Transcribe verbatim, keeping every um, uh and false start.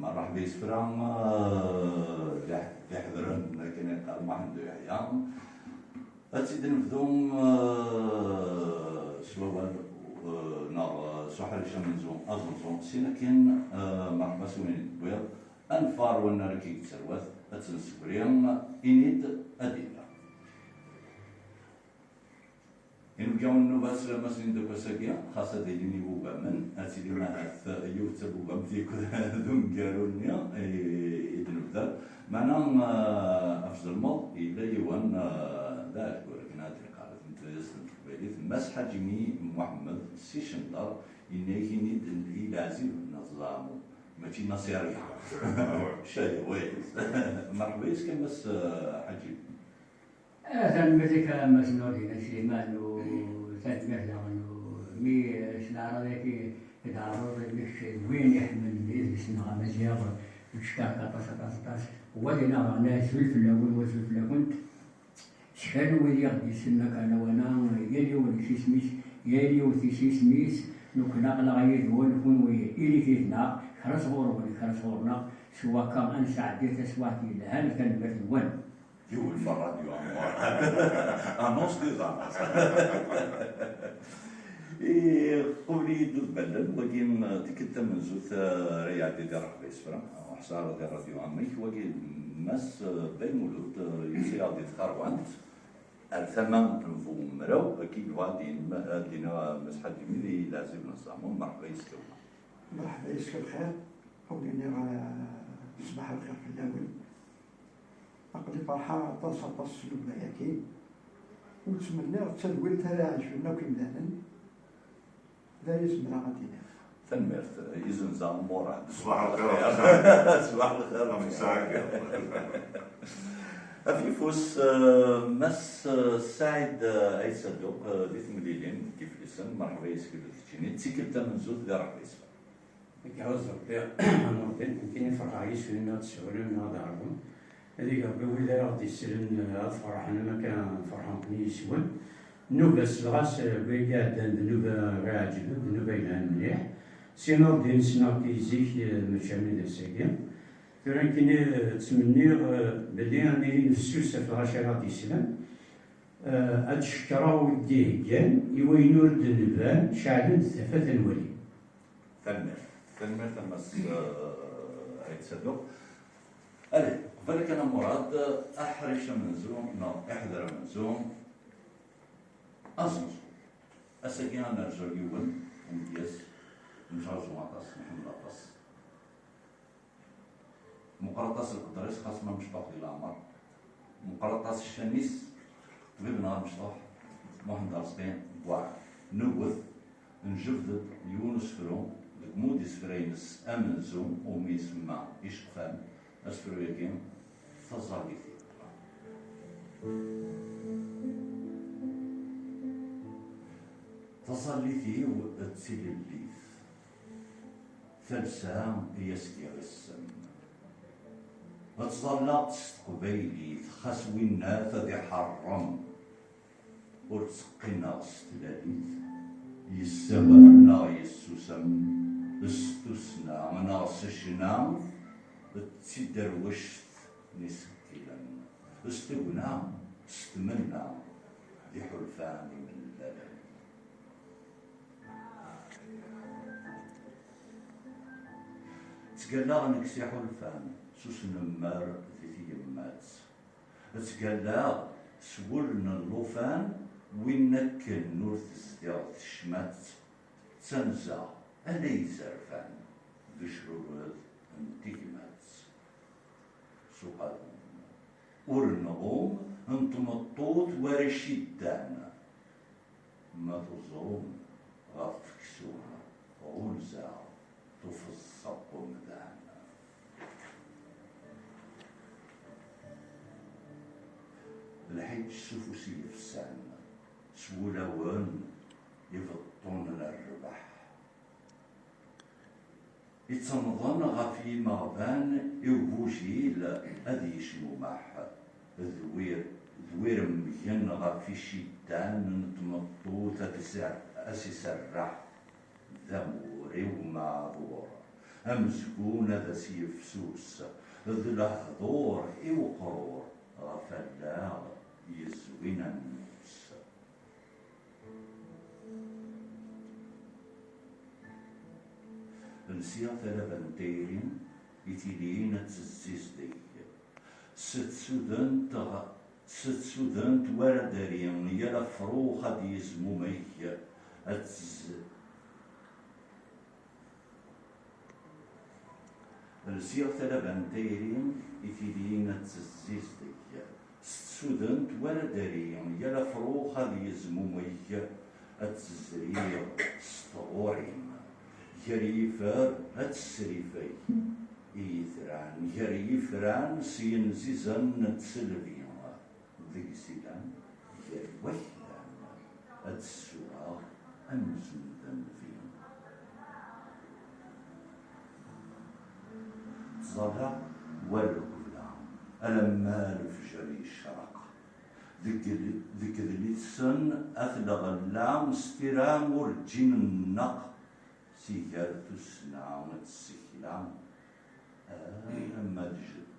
Mreḥba yesfra, eh, d iḥ-, d iḥedren, akken i yeqqar Muḥend Uyeḥya. Ad tt-id-nebdu, eh, s wawal, eh, neɣ, eh, s uḥric amenzu aẓenẓu. Sin akin, eh, mreḥba s win i d-tewwiḍ. Ad neffeɣ ar wannar-agi deg tserwat, ad tt-nessegri, ini-d ad d-iniɣ. Inebgawen n nnuba, sslam-asen-id akk ass-agi, xas ad ilin ibugamen, ad tilim ahat yiwet d tabugamt akked d umgaru-nni i, i d-nebder. Meɛna, eh, ɣef tzelmeḍ, yella yiwen, eh, d aɛeggur akken ad d-yeqqar, d tamedyazt n teqbaylit, Mass Ḥaǧimi Muḥemmed, si Center, yenna-ak ini-d i leɛzib n Zaɛmu, mačči Nasirya. Cay, oui. Merḥba yes-k a Mass, eh, Ḥaǧimi. Ah, tanemmirt-ik a Mass Nurdin At Sliman, u tanemmirt daɣen u mi s leɛraḍ-agi i d-tɛerḍeḍ, imi kečč d win iḥemmlen idles-nneɣ amaziɣ, neckeṛ-k aṭas, aṭas, aṭas. Wali-neɣ daɣen azul fell-awen, u azul fell-akent. S kra n wid i ɣ-d-yessnen akka lawan-a, yal yiwen s isem-is, yal yiwet s isem-is, nekkni aql-aɣ yid-wen, kunwi ilit yid-neɣ, kra sɣur-wen, kra sɣur-neɣ, s wakka ad nesɛeddi taswiɛt yelhan, tanemmirt-nwen. Yiwen f rradyu amur. Annonce des annonces. Qubel-iyi-d udballen, wagi, tikkelt tamenzut, eh, ara iɛeddi di Rreḥba Yesfra, ḥṣaɣ di rradyu amek, wagi Mass, eh, Baymulud, eh, yusa-yaɣ di tkarwant, ar tama n Bu Mraw, akka i yebɣa ad d-inin, ad d-iniɣ, eh, Mass Ḥaǧimi di leɛzib n Zaɛmu, merḥba yes-k. Merḥba yes-k lxir, qubel iniɣ, eh, ṣbaḥ lxir fell-awen. Aql-i ferḥeɣ aṭas, aṭas s nnubba-agi. U ttmenniɣ d tadwilt ara iɛejben akk imdanen. D aya i zemreɣ ad d-iniɣ. Tanemmirt, izenza murad. Ṣbaḥ lxir. Ṣbaḥ lxir. Amek sɛiḍ? Af yifus, eh, Mass, eh, Saɛid, eh, Ayt Saduq, eh, di temlilin deg Iflisen, merḥba yes-k d keččini, d tikkelt tamenzut di Rreḥba Yesfra. Ad k-iɛuzz Rebbi a Nurdin, nekkini ferḥeɣ yes-wen ad tsuɣlem neɣ ad tɛerḍem. Ad ig Rebbi wid ara ɣ-d-yesslen, eh, ad ferḥen am akka ferḥeɣ nekkni yes-wen. Nnuba selleɣ-as, eh, wagi iɛeddan d nnuba ɣ-iɛeǧben, d nnuba yelhan mliḥ. Si Nurdin ssneɣ-k i zik, eh, mačči armi d ass-agi. Tura nekkini, eh, ttmenniɣ, eh, belli ad nili nefsus ɣef lɣaci ara ɣ-d-yesslen. Eh, ad cekkreɣ wid d-iheggan i wayen ur d-nban, ceɛlen-d tafat ad nwali. Tanemmirt. Tanemmirt a Mass, eh, Ayt Saduq. Allez, qbel kan a Murad, aḥric amenzu, neɣ iḥder amenzu, aẓenẓu. Ass-agi ad nerzu yiwen, amedyaz, nettɛuzzu aṭas, nḥemmel aṭas. Meqqer aṭas lqedr-is, xas ma mecṭuḥ di leɛmer. Meqqer aṭas ccan-is, ṭṭbib-nneɣ amecṭuḥ, Muḥend Arezqi Buɛad. Newwet, njebd-d yiwen usefru deg umud isefra-ines amenzu, umi isemma Iceqfan, asefru-agi, Taẓallit-iw. Taẓallit-iw d tilellit. Talsa i as-giɣ ssem. Ad ttẓallaɣ s teqbaylit, xas winnat ad iḥeṛṛem. Ur tteqqineɣ s tlalit, yessawal neɣ yessusem, s tussna neɣ s ccna, d tiderwect n isekkilen, s tugna, s tmenna, d iḥulfan imellalen. Ttgallaɣ nekk s iḥulfan, s usnemmer di tyemmat. Ttgallaɣ s wul n llufan, win akken ur tezdiɣ tecmat, ttanzeɣ ala izerfan d ucrured n tegmat. S uqadum ur nɣum n tmeṭṭut war iciddan. Ma tuẓum ɣef uksum ɣunzaɣ tufeẓẓa n umdan. Lḥiǧ s ufus yefsan, s wulawen ibeṭṭunen rrbeḥ. Ittenḍen ɣef yimeɣban i ugujil ad yecmumeḥ, d wir, d wir mmgen ɣef iciddan n tmeṭṭut ad s-, ad s-iserreḥ d amur i umeɛdur. Amezgun ad as-yefsus d lehdur i uqrur ɣef allaɣ yezzwin ammus. Lsiɣ talaba n tayri i tilin ad tezzizdeg s tsudent ɣ- s tsudent war ad d-tari yal afrux ad d-yezmumeg ad tez- Lsiɣ talaba n tayri i tilin ad tezzizdeg s tsudent war ad d-tari yal afrux ad d-yezmumeg ad tezriɣ s tɣuri. Gar yifer ad tesrifeg i yitran, gar yifran s yenzizen n tselbi. Deg zilan gar waklan ad d-ssuɣeɣ amzun d nnbi. Ttẓallaɣ war lqebla alamma lefjer yecreq. Deg, deg idlisen at lɣella s tira ur ǧǧin nneq. Si gar tussna d tsekla alamma d jedd